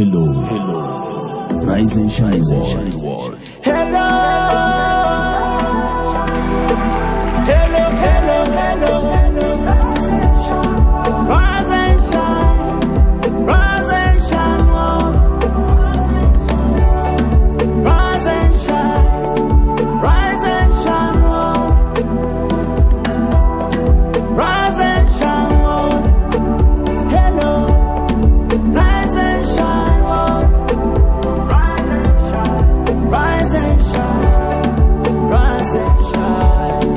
Hello, hello. Rise and shine, world. Hello, hello, hello, hello, hello. Rise and shine, rise and shine, world. Rise and shine, rise and shine, world. Rise and shine, world. Hello, rise and shine, world. Rise and shine, rise and shine.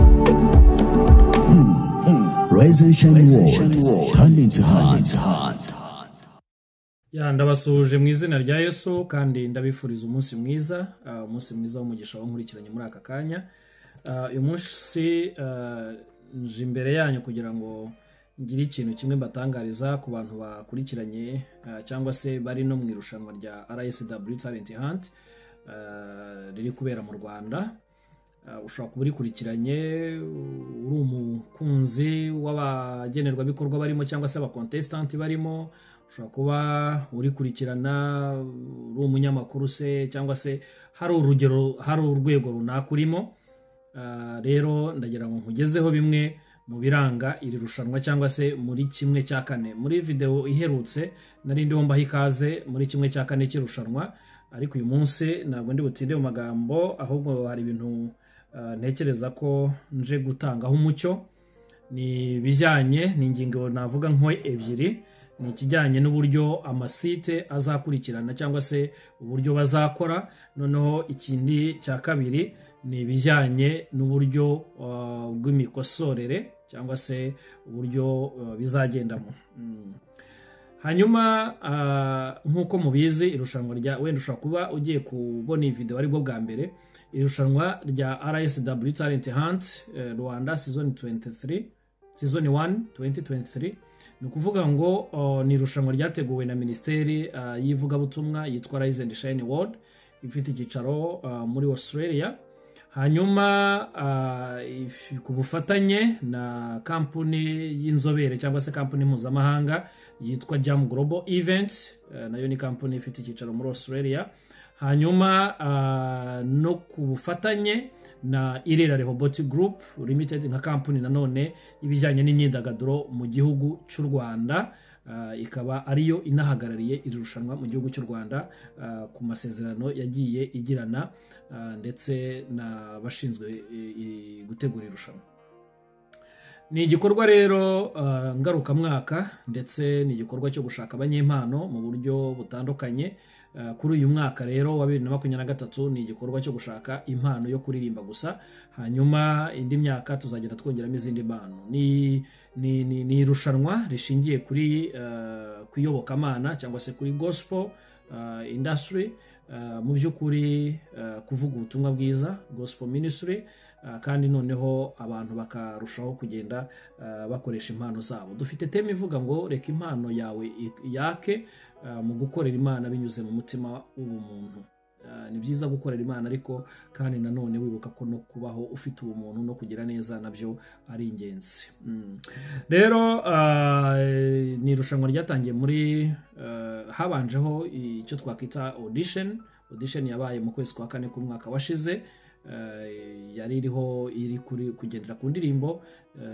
Rise and shine, world. Talent hunt. Ya, ndabasuhuje mu izina rya Yesu kandi ndabifuriza umunsi mwiza, umunsi mwiza w'umugisha wankurikiranye muri aka kanya. Uyu munsi nje imbere yanyu kugira ngo ngire ikintu kimwe mbatangariza ku bantu bakurikiranye cyangwa se bari no mu irushanwa rya RSW Talent Hunt riri kubera mu Rwanda. Ushobora kuba urikurikiranye uri umukunzi w'abagenerwabikorwa barimo cyangwa se abacontestant barimo, ushobora kuba urikurikirana uri umunyamakuru se cyangwa se hari urugero, hari urwego runaka urimo. Rero ndagira ngo nkugezeho bimwe mu biranga iri rushanwa cyangwa se muri 1/4. Muri video iherutse nari ndiho mbaha ikaze muri 1/4 cy'irushanwa, ariko uyu munsi ntabwo ndi butinde mu magambo, ahubwo hari ibintu ntekereza ko nje gutangaho umucyo. Ni ibijyanye n'ingingo navuga nko ebyiri, ni ikijyanye n'uburyo amasite azakurikirana cyangwa se uburyo bazakora, noneho ikindi cya kabiri ni ibijyanye n'uburyo bw'imikosorere cyangwa se uburyo bizagendamo. Hanyuma nk'uko mubizi, irushanwa rya, wenda ushobora kuba ugiye kubona iyi video aribwo bwa mbere, irushanwa rya RSW Talent Hunt Rwanda season 23, season 1 2023, ni ukuvuga ngo ni irushanwa ryateguwe na Minisiteri y'Ivugabutumwa yitwa Rise and Shine World, ifite icyicaro muri Australia. Hanyuma ku bufatanye na kampuni y'inzobere cyangwa se kampuni mpuzamahanga yitwa Jam Global Event, nayo ni kampuni ifite icyicaro muri Australia. Hanyuma no ku bufatanye na Irera Rehoboth Group Limited nka kampuni nanone ibijyanye n'imyidagaduro mu gihugu cy'u Rwanda, ikaba ariyo inahagarariye iri rushanwa mu gihugu cy'u Rwanda ku masezerano yagiye igirana ndetse n'abashinzwe gutegura irushanwa. Ni igikorwa rero ngarukamwaka, ndetse ni igikorwa cyo gushaka abanyempano mu buryo butandukanye. Kuri uyu mwaka rero wa 2023 ni igikorwa cyo gushaka impano yo kuririmba gusa, hanyuma indi myaka tuzagenda twongeramo izindi mpano. Ni irushanwa rishingiye kuri kuyobokamana cyangwa se kuri gospel industry, mu by'ukuri kuvuga ubutumwa bwiza, gospel ministry, kandi noneho abantu bakarushaho kugenda bakoresha impano zabo. Dufite theme ivuga ngo reka impano yawe yake mu gukorera Imana binyuze mu mutima w'ubumuntu. Ni byiza gukorera Imana, ariko kandi nanone wibuka ko no kubaho ufite ubumuntu no kugira neza nabyo ari ingenzi. Rero ni irushanwa ryatangiye muri habanjeho icyo twakwita audition. Audition yabaye mu kwezi kwa kane k'umwaka washize, yari iriho iri kuri kugendera ku ndirimbo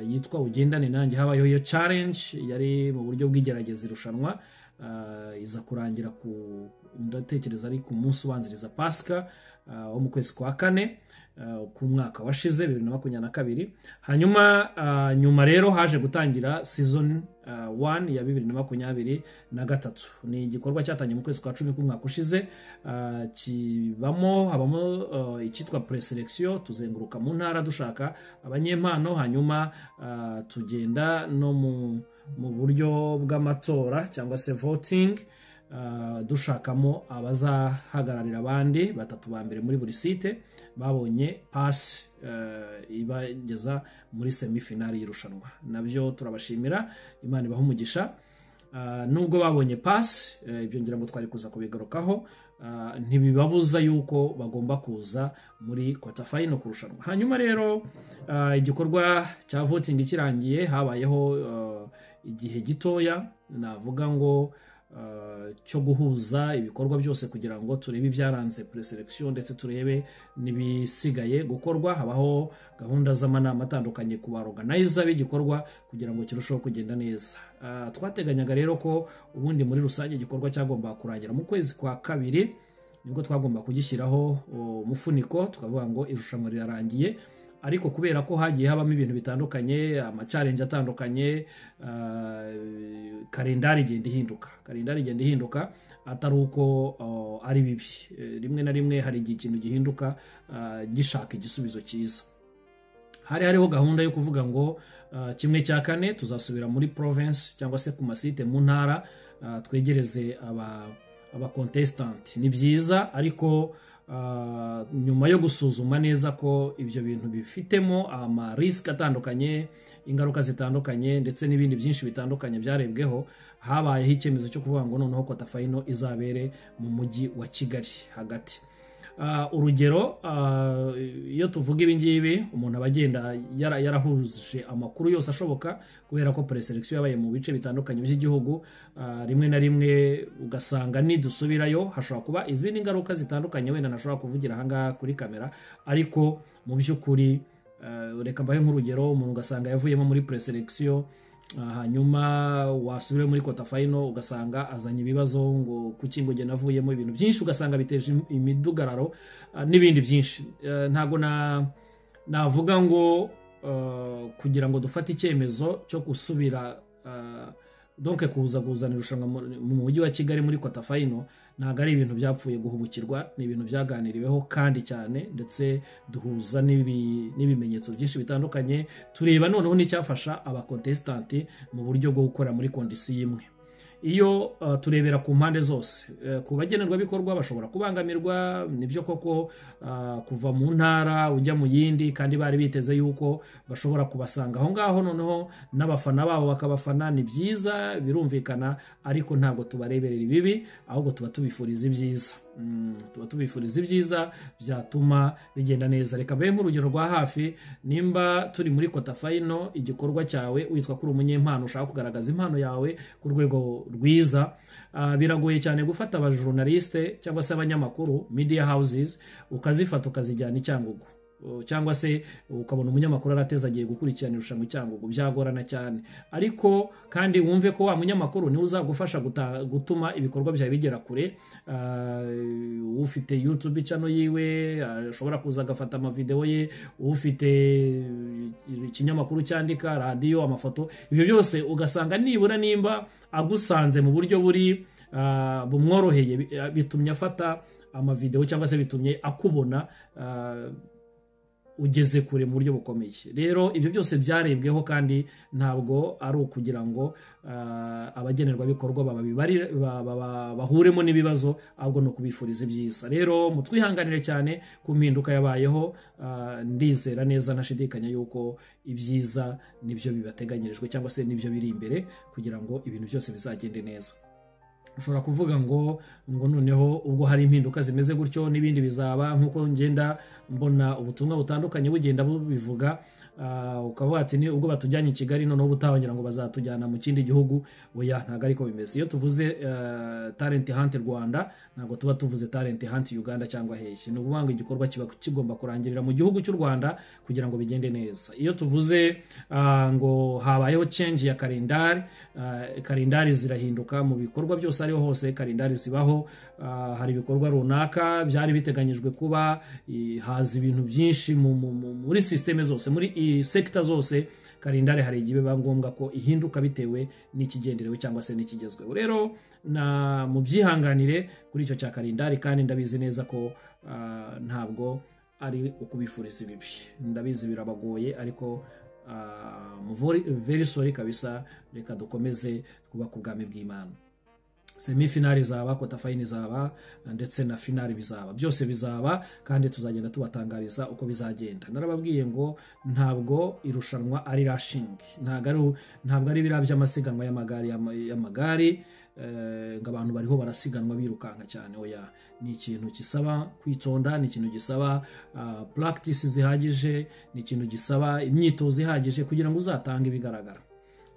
yitwa Ugendane Nanjye. Habayeho iyo challenge yari mu buryo bw'igerageza irushanwa, iza kurangira ku, ndatekereza ari ku munsi ubanziriza Pasika wo mu kwezi kwa kane ku mwaka washize 2022. Hanyuma nyuma rero haje gutangira season 1 ya 2023. Ni igikorwa cyatangiye mu kwezi kwa 10 k'umwaka ushize, kibamo habamo icyitwa preselection, tuzenguruka mu ntara dushaka abanyempano, hanyuma tugenda no mu buryo bw'amatora cyangwa se voting, dushakamo abazahagararira abandi batatu ba mbere muri buri site babonye pass ibageza muri semifinali y'irushanwa. Nabyo turabashimira, Imana ibahe umugisha. Nubwo babonye pass, ibyo ngira ngo twari kuza kubigarukaho, ntibibabuza yuko bagomba kuza muri quarter final kurushanwa. Hanyuma rero igikorwa cya voting kirangiye, habayeho igihe gitoya navuga ngo cyo guhuza ibikorwa byose kugira ngo turebe ibyaranze preselection ndetse turebe n'ibisigaye gukorwa. Habaho gahunda z'amanama atandukanye ku ba organizer b'igikorwa kugira ngo kirusheho kugenda neza. Twateganyaga rero ko ubundi muri rusange igikorwa cyagomba kurangira mu kwezi kwa kabiri, nibwo twagomba kugishyiraho umufuniko tukavuga ngo irushanwa rirarangiye. Ariko kubera ko hagiye habamo ibintu bitandukanye, ama challenge atandukanye, kalendari igenda ihinduka, kalendari igenda ihinduka, atari uko ari bibi. Rimwe na rimwe hari igihe ikintu gihinduka gishaka igisubizo cyiza. Hari hariho gahunda yo kuvuga ngo 1/4 tuzasubira muri province cyangwa se ku masite mu ntara, twegereze aba contestant. Ni byiza, ariko nyuma yo gusuzuma neza ko ibyo bintu bifitemo ama risk atandukanye, ingaruka zitandukanye ndetse n'ibindi byinshi bitandukanye byarebweho, habayeho icyemezo cyo kuvuga ngo noneho quarter final izabere mu mujyi wa Kigali hagati. Urugero, iyo tuvuga ibi ngibi, umuntu aba agenda yarahuje amakuru yose ashoboka, kubera ko preselection yabaye mu bice bitandukanye by'igihugu. Rimwe na rimwe ugasanga nidusubirayo hashobora kuba izindi ngaruka zitandukanye wenda ntashobora kuvugira ahangaha kuri kamera. Ariko mu by'ukuri, reka mbahe nk'urugero, umuntu ugasanga yavuyemo muri preselection, hanyuma wasubira muri quarter final ugasanga azanye ibibazo ngo kuki ngo njye navuyemo, ibintu byinshi ugasanga biteje imidugararo, n'ibindi byinshi. Ntabwo navuga ngo kugira ngo dufate icyemezo cyo gusubira, donc kuza kuzana irushanwa mu mujyi wa Kigali muri quarter final, ntabwo ari ibintu byapfuye guhubukirwa, ni ibintu byaganiriweho kandi cyane, ndetse duhuza n'ibimenyetso byinshi bitandukanye, tureba noneho n'icyafasha aba contestant mu buryo bwo gukora muri condition imwe. Iyo turebera ku mpande zose, ku bagenerwabikorwa bashobora kubangamirwa, nibyo koko, kuva mu ntara ujya mu yindi, kandi bari biteze yuko bashobora kubasanga aho ngaho, noneho n'abafana babo bakabafana. Ni byiza, birumvikana, ariko ntabwo tubareberera ibibi, ahubwo tuba tubifuriza ibyiza. Tuba tubifuriza ibyiza byatuma bigenda neza. Reka mbe nk'urugero rwa hafi: nimba turi muri quarter final, igikorwa cyawe witwa kuri umunyempano, ushaka kugaragaza impano yawe ku rwego rwiza, biragoye cyane gufata abajournaliste cyangwa se abanyamakuru, media houses, ukazifata ukazijyana i Cyangugu, cyangwa se ukabona umunyamakuru arateza agiye gukurikirana irushanwa i Cyangugu, byagorana cyane. Ariko kandi wumve ko wa munyamakuru niwe uzagufasha gutuma ibikorwa byawe bigera kure. Ufite YouTube channel yiwe ashobora kuza agafata amavideo ye, ufite ikinyamakuru cyandika, radiyo, amafoto, ibyo byose ugasanga nibura nimba agusanze mu buryo buri bumworoheye, bitumye afata amavideo cyangwa se bitumye akubona, ugeze kure mu buryo bukomeye. Rero ibyo byose byarebweho, kandi ntabwo ari ukugira ngo abagenerwabikorwa bahuremo n'ibibazo, ahubwo ni ukubifuriza ibyiza. Rero mutwihanganire cyane ku mpinduka yabayeho. Ndizera neza ntashidikanya yuko ibyiza nibyo bibateganyirijwe cyangwa se nibyo biri imbere kugira ngo ibintu byose bizagende neza. Ushobora kuvuga ngo noneho ubwo hari impinduka zimeze gutyo, n'ibindi bizaba, nk'uko ngenda mbona ubutumwa butandukanye bugenda bubivuga, ukavuga ati ni ubwo batujyanye i Kigali, noneho ubutaha ngira ngo bazatujyana mu kindi gihugu. Oya, ntabwo ariko bimeze. Iyo tuvuze Talent Hunt Rwanda, ntabwo tuba tuvuze Talent Hunt Uganda cyangwa hehe. Ni ukuvuga ngo igikorwa kiba kigomba kurangirira mu gihugu cy'u Rwanda kugira ngo bigende neza. Iyo tuvuze ngo habayeho change ya kalendari, kalendari zirahinduka mu bikorwa byose, ariho hose kalendari zibaho. Hari ibikorwa runaka byari biteganyijwe kuba, haza ibintu byinshi muri système zose, muri sector zose, kalendari hari igihe biba ngombwa ko ihinduka bitewe n'ikigenderewe cyangwa se n'ikigezweho. Rero na mubyihanganire kuri icyo cya kalendari, kandi ndabizi neza ko ntabwo ari ukubifuriza ibibi, ndabizi birabagoye, ariko very sorry kabisa. Reka dukomeze twubake ubwami bw'Imana. Semi finale izaba, quarter final izaba, ndetse na finale bizaba, byose bizaba, kandi tuzagenda tubatangariza uko bizagenda. Narababwiye ngo ntabwo irushanwa ari rushing, ntabwo ari biriya by'amasiganwa y'amagare, ngo abantu bariho barasiganwa birukanka cyane. Oya, ni ikintu gisaba kwitonda, ni ikintu gisaba practice zihagije, ni ikintu gisaba imyitozo ihagije kugira ngo uzatange ibigaragara.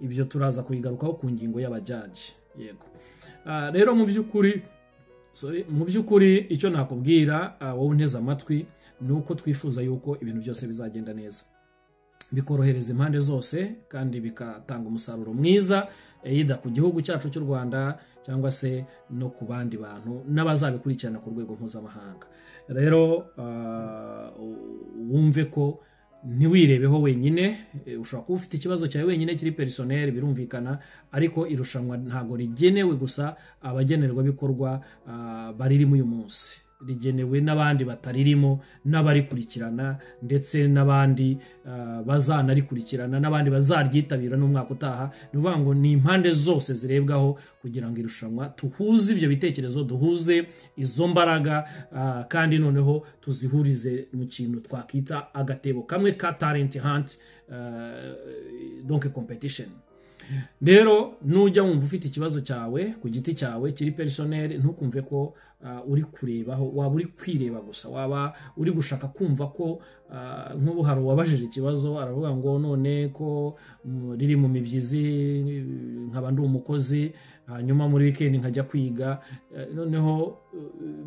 Ibyo turaza kubigarukaho ku ngingo y'abajaji. Yego. Rero mu by'ukuri, sorry, mu by'ukuri icyo nakubwira, wowe unteze amatwi, ni uko twifuza yuko ibintu byose bizagenda neza, bikorohereza impande zose kandi bigatanga umusaruro mwiza, either ku gihugu cyacu cy'u Rwanda cyangwa se no ku bandi bantu n'abazabikurikirana ku rwego mpuzamahanga. Rero wumve ko ntiwirebeho wenyine. Ushobora kuba ufite ikibazo cyawe wenyine kiri personnel, birumvikana, ariko irushanwa ntabwo rigenewe gusa abagenerwabikorwa baririmo uyu munsi, rigenewe n'abandi bataririmo n'abarikurikirana, ndetse n'abandi bazanarikurikirana, n'abandi bazaryitabira n'umwaka utaha. Ni ukuvuga ngo ni impande zose zirebwaho kugira ngo irushanwa tuhuze ibyo bitekerezo, duhuze izo mbaraga, kandi noneho tuzihurize mu kintu twakita agatebo kamwe ka talent hunt, donc competition. Rero nujya wumva ufite ikibazo cyawe ku giti cyawe kiri personnel, ntukumve ko uri kurebaho, waba uri kwireba gusa, waba uri gushaka kumva ko nk'ubu hari uwabajije ikibazo, aravuga ngo none ko riri mu mibyizi, nkaba ndi umukozi, hanyuma muri weekend nkajya kwiga, noneho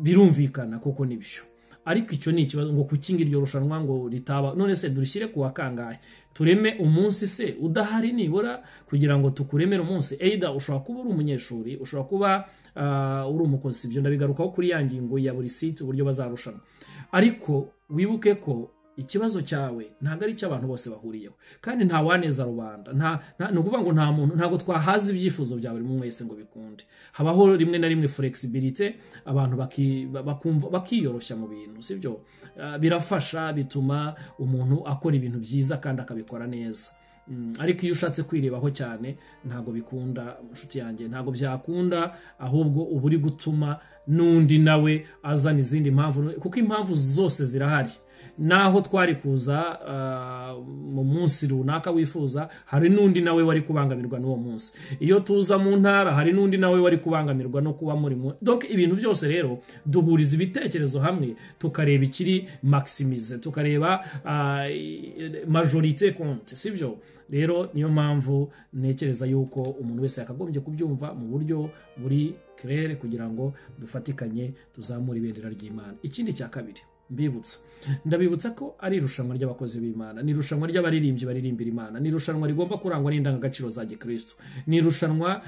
birumvikana koko nibyo, ariko icyo ni ikibazo ngo kuki ngo iryo rushanwa ngo ritaba? None se durishyire ku wa kangahe? Tureme umunsi se udahari nibura kugira ngo tukuremere umunsi? Either ushobora kuba uri umunyeshuri, ushobora kuba uri umukozi, ibyo ndabigarukaho kuri ya ngingo ya buri site uburyo bazarushanwa. Ariko wibuke ko ikibazo cyawe ntabwo ari icy'abantu bose bahuriyeho, kandi nta waneza rubanda. Nta, ni ukuvuga ngo nta muntu, ntabwo twahaza ibyifuzo bya buri umwe wese ngo bikunde. Habaho rimwe na rimwe flexibility, abantu bakumva bakiyoroshya mu bintu, sibyo? Birafasha, bituma umuntu akora ibintu byiza kandi akabikora neza. Ariko iyo ushatse kwirebaho cyane ntabwo bikunda, inshuti yanjye, ntabwo byakunda. Ahubwo uba uri gutuma n'undi nawe azana izindi mpamvu, kuko impamvu zose zirahari. Naho twari kuza mu munsi runaka wifuza, hari n'undi nawe wari kubangamirwa n'uwo munsi. Iyo tuza mu ntara, hari n'undi nawe wari kubangamirwa no kuba muri mu. Donc ibintu byose rero duhuriza ibitekerezo hamwe, tukareba ikiri maximize, tukareba majorité compte, sibyo? Rero niyo mpamvu ntekereza yuko umuntu wese yakagombye kubyumva mu buryo buri clair kugira ngo dufatikanye tuzamure ibendera ry'Imana. Ikindi cya kabiri mbibutsa, ndabibutsa ko ari irushanwa ry'abakozi b'Imana, ni irushanwa ry'abaririmbyi baririmbira Imana, ni irushanwa rigomba kurangwa n'indangagaciro za gikristo, ni irushanwa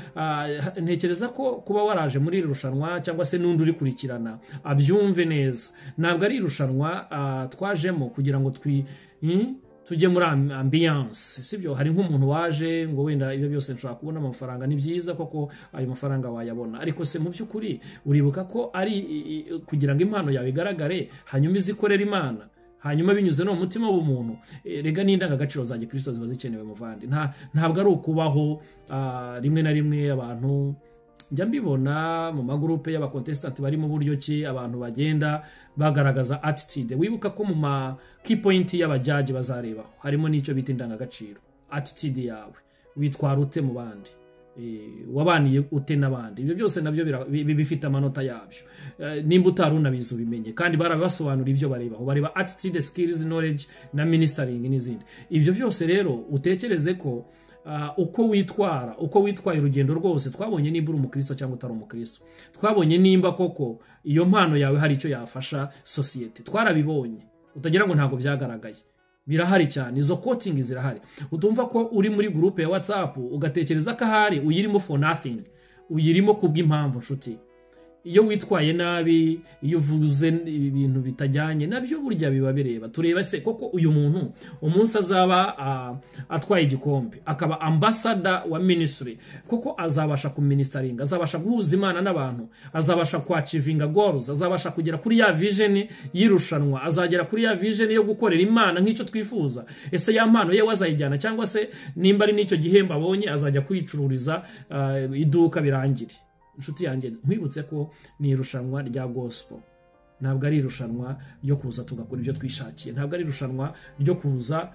ntekereza ko kuba waraje muri iri rushanwa cyangwa se n'undi urikurikirana abyumve neza, ntabwo ari irushanwa twajemo kugira ngo tujye muri ambiance, sibyo? Hari nk'umuntu waje ngo wenda ibyo byose nshobora kubona amafaranga. Ni byiza koko, ayo mafaranga wayabona, ariko se mu by'ukuri uribuka ko ari kugira ngo impano yawe igaragare, hanyuma izikorera Imana, hanyuma binyuze no mu mutima w'umuntu? Rega n'indangagaciro za gikristo ziba zikenewe, muvandi. Ntabwo ari ukubaho. Rimwe na rimwe abantu njya mbibona mu magurupe y'abacontestant bari mu buryo ki abantu bagenda bagaragaza attitude. Wibuka ko mu ma key point y'abajudge bazarebaho harimo n'icyo bita indangagaciro, attitude yawe, witwara ute mu bandi, wabaniye ute n'abandi. Ibyo byose nabyo bifite amanota yabyo. Nimba utari unabizi ubimenye, kandi barabasobanura ibyo barebaho. Bareba attitude, skills, knowledge na ministering n'izindi. Ibyo byose rero utekereze ko uko witwara, uko witwaye urugendo rwose, twabonye nimba uri umukristo cyangwa utari umukristo, twabonye nimba koko iyo mpano yawe hari icyo yafasha sosiyete, twarabibonye. Utagira ngo ntabwo byagaragaye, birahari cyane, izo coaching zirahari. Utumva ko uri muri groupe ya WhatsApp ugatekereza ko ahari uyirimo for nothing, uyirimo kubw'impamvu, nshuti. Iyo witwaye nabi, iyo uvuze ibintu bitajyanye nabyo, burya biba bireba. Tureba se koko uyu muntu umunsi azaba atwaye igikombe akaba ambassador wa ministry, koko azabasha kuministeringa, azabasha guhuza Imana n'abantu, azabasha kwachievinga goals, azabasha kugera kuri ya vision y'irushanwa, azagera kuri ya vision yo gukorera Imana nk'icyo twifuza? Ese ya mpano ye azayijyana, cyangwa se nimba ari n'icyo gihembo abonye azajya kwicururiza iduka birangire? Inshuti yanjye, nkwibutse ko ni irushanwa rya gospel, ntabwo ari irushanwa ryo kuza tugakora ibyo twishakiye, ntabwo ari irushanwa ryo kuza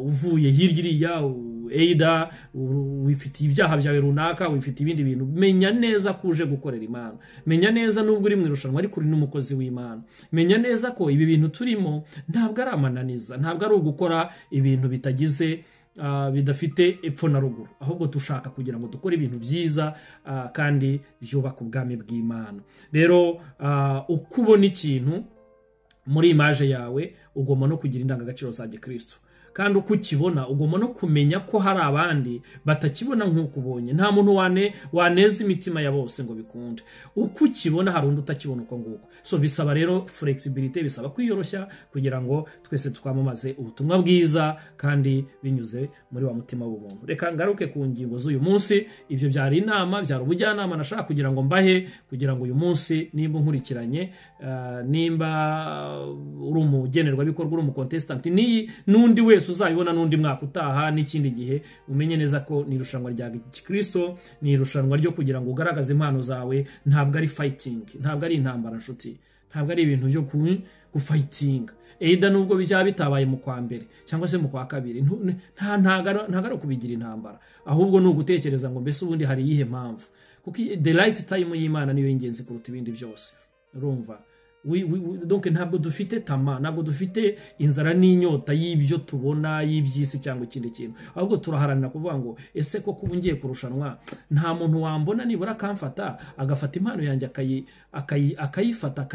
uvuye hirya iriya, either wifitiye ibyaha byawe runaka, wifitiye ibindi bintu. Menya neza ko uje gukorera Imana. Menya neza nubwo uri mu irushanwa ariko uri n'umukozi w'Imana. Menya neza ko ibi bintu turimo ntabwo ari amananiza, ntabwo ari ugukora ibintu bitagize bidafite epfo na ruguru, ahubwo dushaka kugira ngo dukore ibintu byiza kandi byubaka ubwami bw'Imana. Rero uko ubona ikintu muri image yawe, ugomba no kugira indangagaciro za gikristo, kandi uko ukibona ugomba no kumenya ko hari abandi batakibona nk'uko ubonye. Nta muntu waneza imitima ya bose ngo bikunde. Uko ukibona hari undi utakibona uko nguko. So bisaba rero flexibility, bisaba kwiyoroshya kugira ngo twese twamamaze ubutumwa bwiza kandi binyuze muri wa mutima w'umuntu. Reka ngaruke ku ngingo z'uyu munsi. Ibyo byari inama, byari ubujyanama nashaka kugira ngo mbahe, kugira ngo uyu munsi nimba nkurikiranye, nimba uri umugenerwabikorwa, uri umucontestant, n'undi wese uzabibona n'undi mwaka utaha n'ikindi gihe, umenye neza ko ni irushanwa rya gikristo, ni irushanwa ryo kugira ngo ugaragaze impano zawe. Ntabwo ari fighting, ntabwo ari intambara nshuti, ntabwo ari ibintu byo gufightinga. Either nubwo byaba bitabaye mu kwa mbere cyangwa se mu kwa kabiri, ntabwo ari ukubigira intambara, ahubwo ni ugutekereza ngo mbese ubundi hari iyihe mpamvu, kuko the right time y'Imana niyo y'ingenzi kuruta ibindi byose. Urumva, donc ntabwo dufite tama, ntabwo dufite inzara n'inyota y'ibyo tubona, y'iby'isi cyangwa ikindi kintu, ahubwo turaharanira kuvuga ngo ese koko ubu ngiye kurushanwa, nta muntu wambona nibura akamfata, agafata impano yanjye akayifata,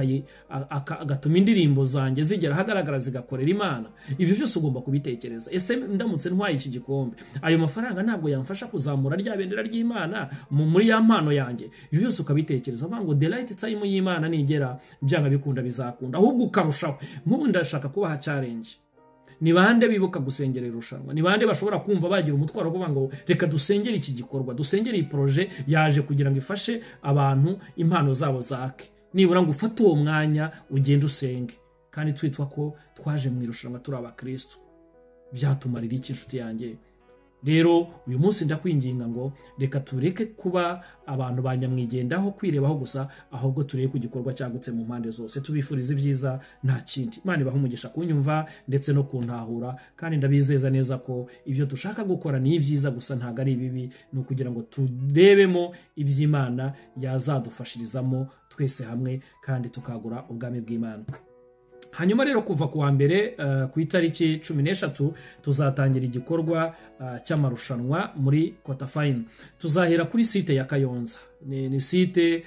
agatuma indirimbo zanjye zigera ahagaragara zigakorera Imana. Ibyo byose ugomba kubitekereza. Ese ndamutse ntwaye iki gikombe, ayo mafaranga ntabwo yamfasha kuzamura rya bendera ry'Imana muri ya mpano yanjye? Ibyo byose ukabitekereza, uvuga ngo the right time y'Imana nigera, byanga bikunda bizakunda, ahubwo ukarushaho. Nk'ubu ndashaka kubaha challenge. Ni bande bibuka gusengera irushanwa? Ni bande bashobora kumva bagira umutwaro kuvuga ngo reka dusengere iki gikorwa, dusengere iyi projet yaje kugira ngo ifashe abantu impano zabo zake? Nibura ngo ufate uwo mwanya ugende usenge, kandi twitwa ko twaje mu irushanwa turi abakristo. Byatumarira iki, inshuti yanjye? Rero uyu munsi ndakwinginga ngo reka tureke kuba abantu ba nyamwigendaho, kwirebaho gusa, ahubwo turebe ku gikorwa cyagutse mu mpande zose. Tubifuriza ibyiza, nta kindi. Imana ibahe umugisha kunyumva ndetse no kuntahura, kandi ndabizeza neza ko ibyo dushaka gukora ni ibyiza gusa, ntabwo ari ibibi. Ni ukugira ngo turebemo iby'Imana yazadufashirizamo twese hamwe, kandi tukagura ubwami bw'Imana. Hanyuma rero kuva ku wa mbere, ku itariki 13, tuzatangira igikorwa cy'amarushanwa muri quarter final. Tuzahera kuri site ya Kayonza. Ni site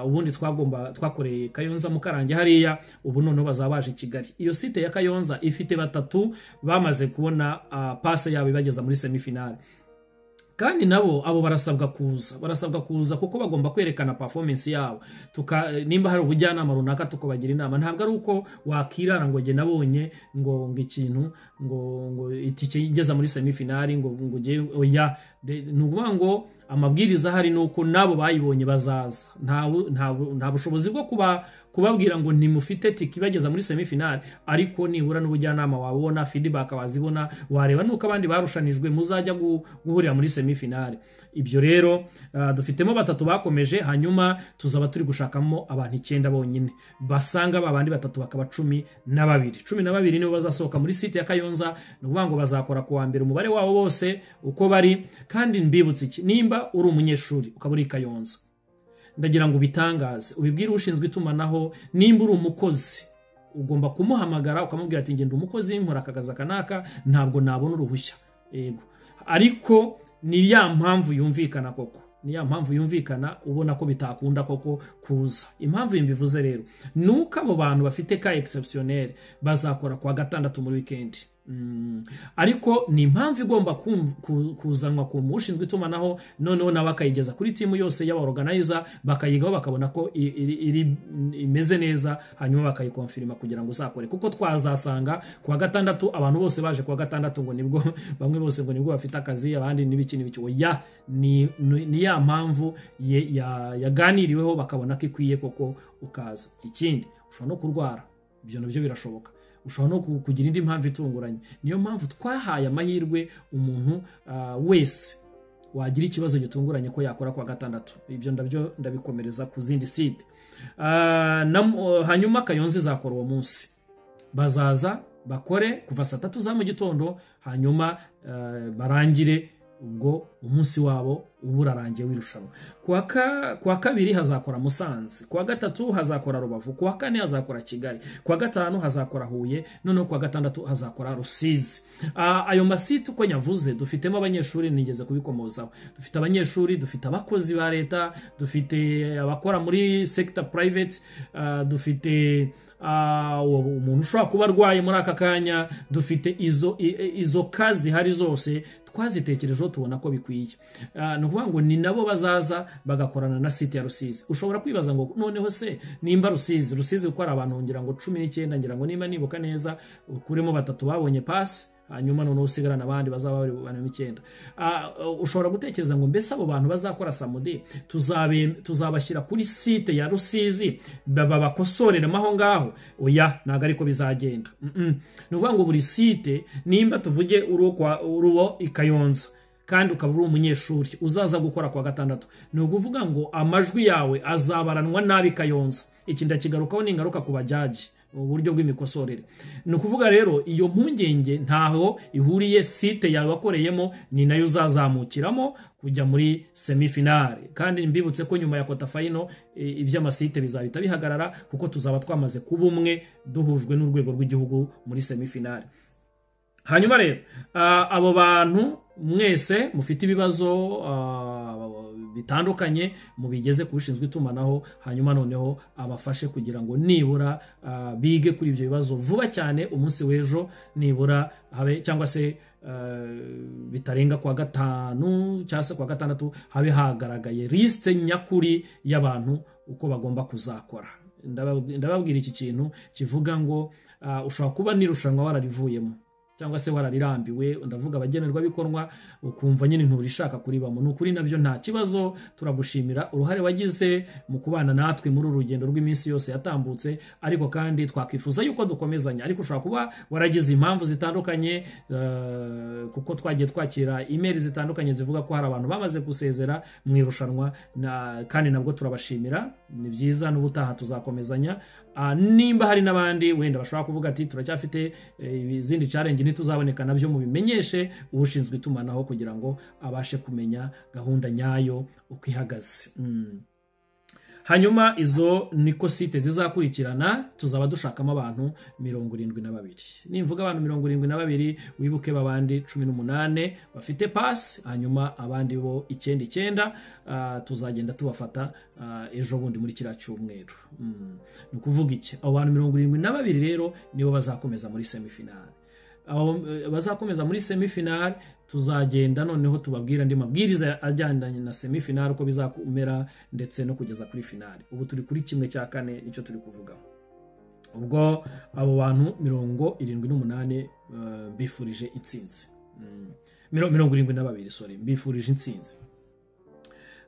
ubundi twagomba twakoreye Kayonza Mukarange hariya, ubu noneho bazaba baje i Kigali. Iyo site ya Kayonza ifite batatu bamaze kubona passe yabo ibageza muri semifinale, kandi nabo abo barasabwa kuza kuko bagomba kwerekana performance yabo. Nimba hari ubujyanama runaka tukabagira inama. Ntabwo ari uko wakirara ngo jye nabonye ngo ikintu ngo itike igeza muri semifinale ngo jye, oya. Ni ukuvuga ngo amabwiriza ahari ni uko nabo bayibonye bazaza. Nta bushobozi bwo kubabwira ngo ntimufite tike ibageza muri semifinale, ariko nibura n'ubujyanama wabona, feedback wazibona, wareba nuko abandi barushanijwe muzajya guhurira muri semifinale. Ibyo rero dufitemo batatu bakomeje, hanyuma tuzaba turi gushakamo abantu 9 bonyine basanga ba bandi batatu, bakaba 12. 12 nibo bazasohoka muri site ya Kayonza. Ni ukuvuga ngo bazakora ku wa mbere umubare wabo bose uko bari. Kandi mbibutse iki: nimba uri umunyeshuri ukaba uri i Kayonza, ndagira ngo ubitangaze, ubibwire ushinzwe itumanaho. Nimba uri umukozi, ugomba kumuhamagara ukamubwira ati: "Ngenda umukozi, nkora akakazi aka n'aka, ntabwo nabona uruhushya." Yego, ariko ni ya mpamvu yumvikana koko, ni ya mpamvu yumvikana ubona ko bitakunda koko kuza. Impamvu mbivuze rero ni uko abo bantu bafite cas exceptionnel bazakora kuwa gatandatu muri weekend. Ariko ni impamvu igomba kuzanwa ku ushinzwe itumanaho, noneho nawe akayigeza kuri team yose y'abaorganizer, bakayigaho, bakabona ko imeze neza, hanyuma bakayikonfirima kugira ngo uzakore. Kuko twazasanga kuwa gatandatu abantu bose baje kuwa gatandatu ngo nibwo bamwe bose ngo nibwo bafite akazi, abandi n'ibiki n'ibiki. Oya, ni ya mpamvu yaganiriweho bakabona ko ikwiye koko ukaza. Ikindi, ushobora no kurwara, ibyo nabyo birashoboka. Ushobora no kugira indi mpamvu itunguranye. Niyo mpamvu twahaye amahirwe umuntu wese wagira ikibazo gitunguranye ko yakora kuwa gatandatu. Ibyo ndabyo ndabikomereza ku zindi site. Hanyuma Kayonza izakora uwo munsi, bazaza bakore kuva saa 3 za mu gitondo, hanyuma barangire ubwo umunsi wabo. Ubu urarangiye w'irushanwa. Kuwa kabiri hazakora Musanze, kuwa gatatu hazakora Rubavu, kuwa kane hazakora Kigali, kuwa gatanu hazakora Huye, noneho kuwa gatandatu hazakora Rusizi. Ayo masite uko nyavuze, dufitemo abanyeshuri, nigeze kubikomozaho, dufite abanyeshuri, dufite abakozi ba leta, dufite abakora muri sector private, dufite umuntu ushobora kuba arwaye muri aka kanya, dufite izo kazi zihari zose twazitekerejeho, tubona ko bikwiye. Ni ukuvuga ngo ni nabo bazaza bagakorana na site ya Rusizi. Ushobora kwibaza ngo noneho se nimba Rusizi kuko hari abantu ngira ngo 19, ngira ngo nimba nibuka neza, ukuremo batatu babonye pasi, hanyuma noneho usigarana abandi bazaba bari bane n'icyenda. Ushobora gutekereza ngo mbese abo bantu bazakora samedi tuzabashyira kuri site ya Rusizi babakosoreremo aho ngaho? Oya, ntabwo ariko bizagenda. Ni ukuvuga ngo buri site, nimba tuvuge uri uwo i Kayonza kandi ukaba uri umunyeshuri uzaza gukora kwa gatandatu, ni ukuvuga ngo amajwi yawe azabaranwa nabi Kayonza. Iki ndakigarukaho ningaruka ku bajudge mu buryo bw'imikosorere. Ni ukuvuga rero iyo mpungenge ntaho ihuriye. Site yawe wakoreyemo ni nayo uzazamukiramo kujya muri semifinale. Kandi mbibutse ko nyuma ya quarter final iby'amasite bizahita bihagarara, kuko tuzaba twamaze kuba umwe, duhujwe n'urwego rw'igihugu muri semifinale. Hanyuma rero abo bantu mwese mufite ibibazo bitandukanye, mubigeze ku ushinzwe itumanaho, hanyuma noneho abafashe kugira ngo nibura bige kuri ibyo bibazo vuba cyane, umunsi w'ejo nibura habe, cyangwa se bitarenga kwa gatanu cyangwa se kwa gatandatu, habe hagaragaye liste nyakuri y'abantu uko bagomba kuzakora. Ndababwira iki kintu kivuga ngo ushobora kuba n'irushanwa wararivuyemo cyangwa se wararirambiwe, ndavuga abagenerwabikorwa, ukumva nyine nturishaka kuribamo. Ni ukuri nabyo nta kibazo, turagushimira uruhare wagize mu kubana natwe muri uru rugendo rw'iminsi yose yatambutse, ariko kandi twakwifuza yuko dukomezanya. Ariko ushobora kuba waragize impamvu zitandukanye, kuko twagiye twakira email zitandukanye zivuga ko hari abantu bamaze gusezera mu irushanwa, kandi nabwo turabashimira, ni byiza, n'ubutaha tuzakomezanya. Nimba hari n'abandi wenda bashobora kuvuga ati turacyafite izindi challenge, ntituzaboneka, nabyo mubimenyeshe ushinzwe itumanaho kugira ngo abashe kumenya gahunda nyayo uko ihagaze. Hanyuma izo niko site zizakurikirana, tuzaba dushakamo abantu 72. Nimvuga abantu 72, wibuke babandi 18 bafite pasi, hanyuma abandi bo icyenda icyenda, tuzagenda tubafata ejo bundi muri kiriya cyumweru. Ni ukuvuga iki? Abo bantu 72 rero nibo bazakomeza muri semifinale. Abo bazakomeza muri semifinale, tuzagenda noneho tubabwira andi mabwiriza ajyanye na semifinale uko bizakumera, ndetse no kugeza kuri finale. Ubu turi kuri 1/4, nicyo turi kuvugaho. Ubwo abo bantu 78 mbifurije intsinzi. 72, sorry, mbifurije intsinzi.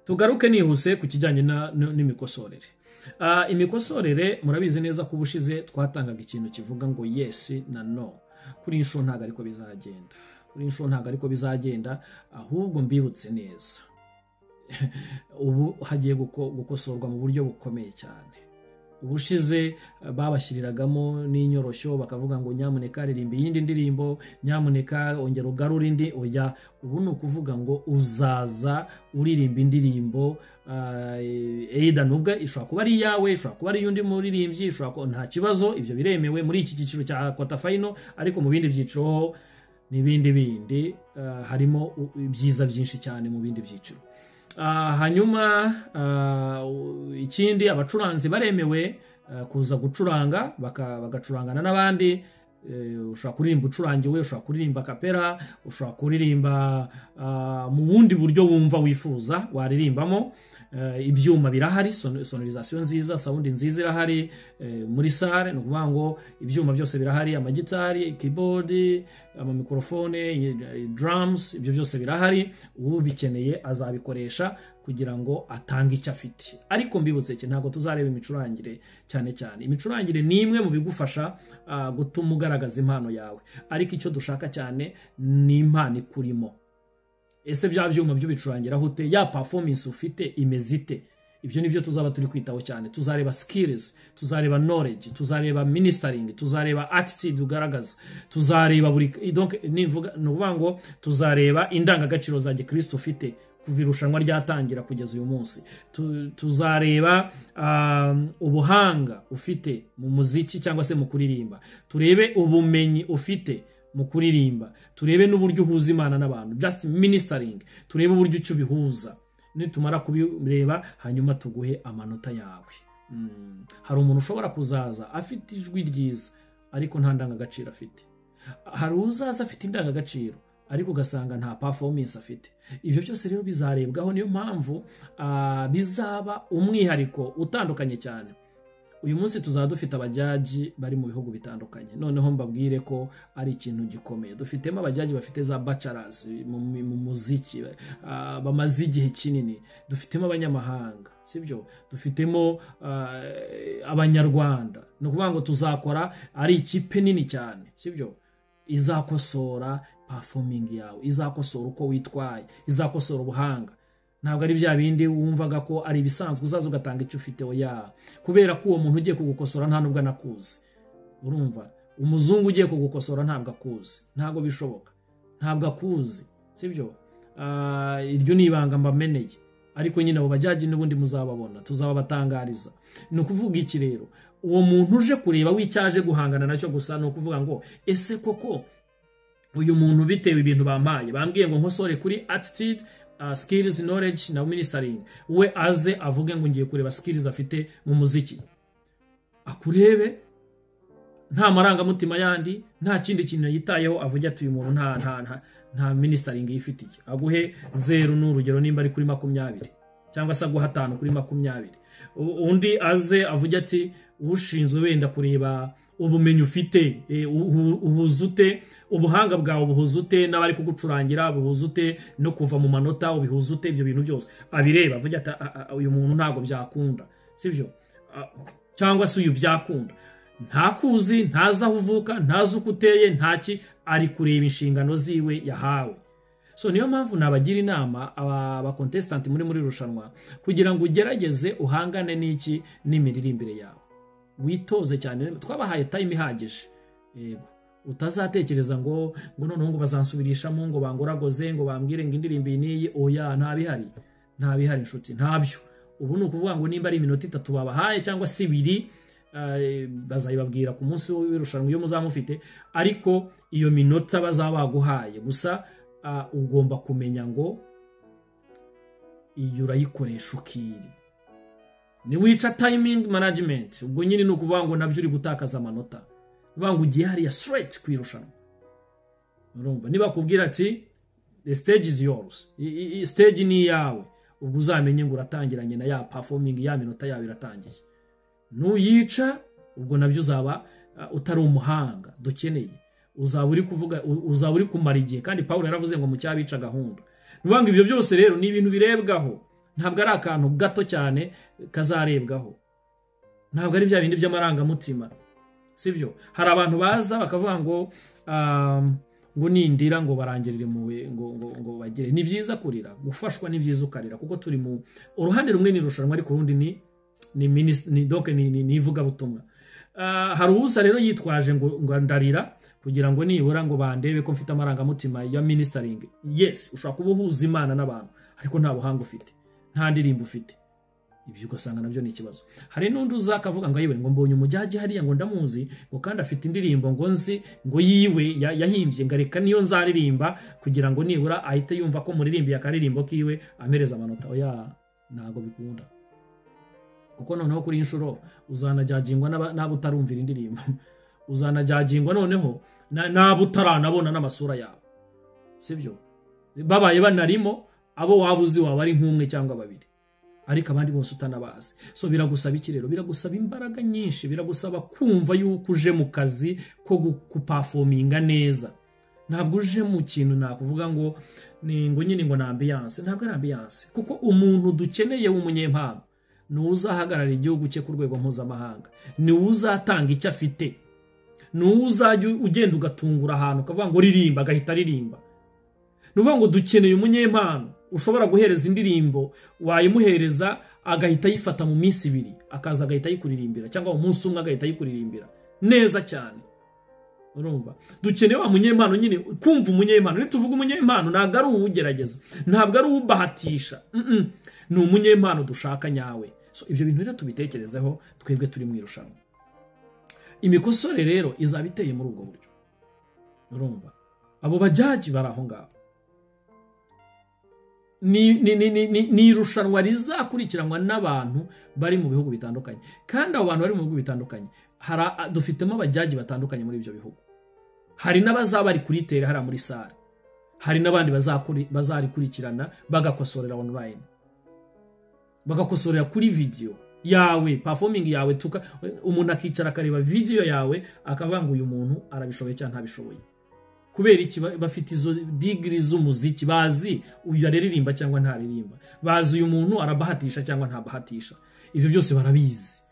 Tugaruke nihuse ku kijyanye n'imikosorere. Imikosorere murabizi neza ko ubushize twatangaga ikintu kivuga ngo yes na no. Kuri iyi nshuro ntabwo ariko bizagenda, kuri iyi nshuro ntabwo ariko bizagenda. Ahubwo mbibutse neza, ubu hagiye gukosorwa mu buryo bukomeye cyane. Ubushize babashyiriragamo n'inyoroshyo, bakavuga ngo nyamuneka ririmba iyindi ndirimbo, nyamuneka ongera ugarure indi. Oya, ubu ni ukuvuga ngo uzaza uririmba indirimbo either nubwo ishobora kuba ari iyawe, ishobora kuba ari iy'undi muririmbyi, ishobora kuba, nta kibazo, ibyo biremewe muri iki cyiciro cya quarter final. Ariko mu bindi byiciro ho n'ibindi bindi, harimo ibyiza byinshi cyane mu bindi byiciro. Hanyuma ikindi, abacuranzi baremewe kuza gucuranga, bagacurangana n'abandi. Ushobora kuririmba ucurangiwe, ushobora kuririmba a cappella, ushobora kuririmba mu bundi buryo wumva wifuza waririmbamo. Ibyuma birahari, sonorisation nziza, sound nziza irahari muri salle. Ni ukuvuga ngo ibyuma byose birahari, amagitari, keyboard, amamikorofone, drums, ibyo byose birahari. Ubikeneye azabikoresha kugira ngo atange icyo afite. Ariko mbibutse iki, ntabwo tuzareba imicurangire cyane cyane. Imicurangire ni imwe mu bigufasha gutuma ugaragaza impano yawe, ariko icyo dushaka cyane ni impano ikurimo. Ese bya byuma byo bicurangiraho ute? Ya performance ufite imeze ite? Ibyo nibyo tuzaba turi kwitaho cyane. Tuzareba skills, tuzareba knowledge, tuzareba ministering, tuzareba attitude ugaragaza, tuzareba buri, donc nivuga ni ukuvuga ngo tuzareba indangagaciro za gikristo ufite. Kuva irushanwa ryatangira kugeza uyu munsi, tuzareba ubuhanga ufite mu muziki cyangwa se mu kuririmba, turebe ubumenyi ufite mu kuririmba, turebe n'uburyo uhuza Imana n'abantu, just ministering, turebe uburyo icyo ubihuza. Nitumara kubireba, hanyuma tuguhe amanota yawe. Hari umuntu ushobora kuzaza afite ijwi ryiza ariko nta ndangagaciro afite. Hari uzaza afite indangagaciro ariko ugasanga nta performance afite. Ibyo byose rero bizarebwaho. Niyo mpamvu bizaba umwihariko utandukanye cyane. Uyu munsi tuzaba dufite abajudge bari mu bihugu bitandukanye. Noneho mbabwire ko ari ikintu gikomeye. Dufitemo abajudge bafite za bachelors mu muziki, bamaze igihe kinini. Dufitemo abanyamahanga, sibyo? Dufitemo abanyarwanda. Ni ukuvuga ngo tuzakora ari ikipe nini cyane, sibyo? Izakosora performing yawe, izakosora uko witwaye, izakosora ubuhanga. Ntabwo ari bya bindi wumvaga ko ari ibisanzwe, uzaza ugatanga icyo ufite. Oya, kubera ko uwo muntu ugiye kugukosora nta nubwo anakuzi. Urumva, umuzungu ugiye kugukosora ntabwo akuzi, ntabwo bishoboka, ntabwo akuzi, sibyo? Iryo ni ibanga mbameneye. Ariko nyine abo bajudge n'ubundi muzababona, tuzababatangariza. Ni ukuvuga iki rero? Uwo muntu uje kureba w'icyaje guhangana nacyo gusa, ni ukuvuga ngo: ese koko uyu muntu, bitewe ibintu bampaye, bambwiye ngo nkosore kuri attitude, skills, knowledge na ministering, we aze avuge ngo ngiye kureba skills afite mu muziki, akurebe nta marangamutima yandi, nta kindi kintu yitayeho, avuge ati: uyu muntu nta ministering yifitiye, aguhe 0, ni urugero, nimba ari kuri 20, cyangwa se aguha 5 kuri 20. Undi aze avuge ati ushinzwe wenda kureba ubumenyi ufite, uhuza ute ubuhanga bwawe, buhuza ute n'abari kugucurangira, buhuza ute no kuva mu manota, ubihuza ute, ibyo bintu byose abireba, avuge ati: "Ah, ah, uyu muntu ntabwo byakunda," sibyo? Cyangwa se uyu byakunda. Ntakuzi, ntazi aho uvuka, ntazi uko uteye, ntaki, ari kureba inshingano ziwe yahawe. So niyo mpamvu nabagira inama aba bacontestant muri irushanwa, kugira ngo ugerageze uhangane n'iki, n'imiririmbire yawe, witoze cyane. Twabahaye time ihagije. Yego, utazatekereza ngo noneho ngo bazansubirishamo, ngo bangoragoze, ngo bambwire ngo indirimbo iyi n'iyi. Oya, nta bihari, nta bihari inshuti, ntabyo. Ubu ni ukuvuga ngo nimba ari iminota 3 babahaye cyangwa se 2, bazayibabwira ku munsi w'irushanwa iyo muzaba mufite. Ariko iyo minota bazaba baguhaye gusa, ugomba kumenya ngo iyo urayikoresha ukiri. Niwica timing management, ubwo nyine ni ukuvuga ngo nabyo uri gutakaza amanota. Ni ukuvuga ngo ugiye hariya straight ku irushanwa. Urumva, niba bakubwira ati "The stage is yours," stage ni iyawe, ubwo uzamenye ngo uratangiranye na ya performing, ya minota yawe iratangiye. Nuyica, ubwo nabyo uzaba utari umuhanga dukeneye. Uzaba uri kuvuga, uzaba uri kumara igihe. Kandi Paul yaravuze ngo mu cyabica gahunda. Ni ukuvuga ngo ibyo byose rero ni ibintu birebwaho, ntabwo ari akantu gato cyane kazarebwaho, ntabwo ari bya bindi by'amarangamutima, sibyo? Hari abantu baza bakavuga ngo nindira ngo barangirire impuhwe, ngo bagire. Ni byiza kurira, gufashwa ni byiza, ukarira, kuko turi mu uruhande rumwe ni irushanwa, ariko urundi ni donc ni ivugabutumwa. Hari uwuza rero yitwaje ngo ndarira kugira ngo nibura ngo bandebe ko mfite amarangamutima ya ministering. Yes, ushobora kuba uhuza Imana n'abantu ariko nta buhanga ufite, nta ndirimbo ufite. Ibyo ugasanga nabyo ni ikibazo. Hari n'undi uza akavuga ngo ayiwe, ngo mbonye umujudge hariya, ngo ndamuzi, ngo kandi afite indirimbo ngo nzi, ngo yiwe yahimbye, ngo reka niyo nzaririmba kugira ngo nibura ahite yumva ko muririmbiye akaririmbo kiwe, amereza amanota. Oya, ntabwo bikunda, kuko noneho kuri iyi nshuro uzanajudgingwa n'abo utarumvira indirimbo, uzanajudgingwa noneho n'abo utaranabona n'amasura yabo, sibyo? Babaye banarimo, abo waba uzi waba ari nk'umwe cyangwa babiri, ariko abandi bose utanabazi. So biragusaba iki rero? Biragusaba imbaraga nyinshi, biragusaba kumva yuko uje mu kazi ko guperforminga neza. Ntabwo uje mu kintu nakuvuga ngo ni ngo nyine ngo ni ambiance. Ntabwo ari ambiance, kuko umuntu dukeneye w'umunyempano ni uzahagarara igihugu cye ku rwego mpuzamahanga, ni uzatanga icyo afite, ni uzajya ugenda ugatungura ahantu ukavuga ngo ririmba, agahita aririmba. Ni ukuvuga ngo dukeneye umunyempano ushobora guhereza indirimbo, wayimuhereza agahita ayifata mu minsi 2, akaza agahita ayikuririmbira, cyangwa mu munsi umwe agahita ayikuririmbira neza cyane. Urumva, dukeneye wa munyempano nyine, kumva umunyempano. Nituvuga umunyempano, ntabwo ari uwugerageza, ntabwo ari uwubahatisha. Ni umunyempano dushaka nyawe. So ibyo bintu rero tubitekerezeho twebwe turi mu irushanwa. Imikosore rero izaba iteye muri ubwo buryo. Urumva, abo bajudge bari aho ngaho. Ni irushanwa rizakurikiranwa n'abantu bari mu bihugu bitandukanye, kandi abo bantu bari mu bihugu bitandukanye, dufitemo abajudge batandukanye muri ibyo bihugu. Hari n'abazaba bari kuri terrain hariya muri salle, hari n'abandi bazarikurikirana, bagakosorera online, bagakosorera kuri video yawe, performing yawe. Umuntu akicara akareba video yawe, akavuga ngo uyu muntu arabishoboye cyangwa ntabishoboye. Kubera iki? Bafite izo degree z'umuziki, bazi uyu araririmba cyangwa ntaririmba, bazi uyu muntu arabahatisha cyangwa ntabahatisha. Ibyo byose barabizi,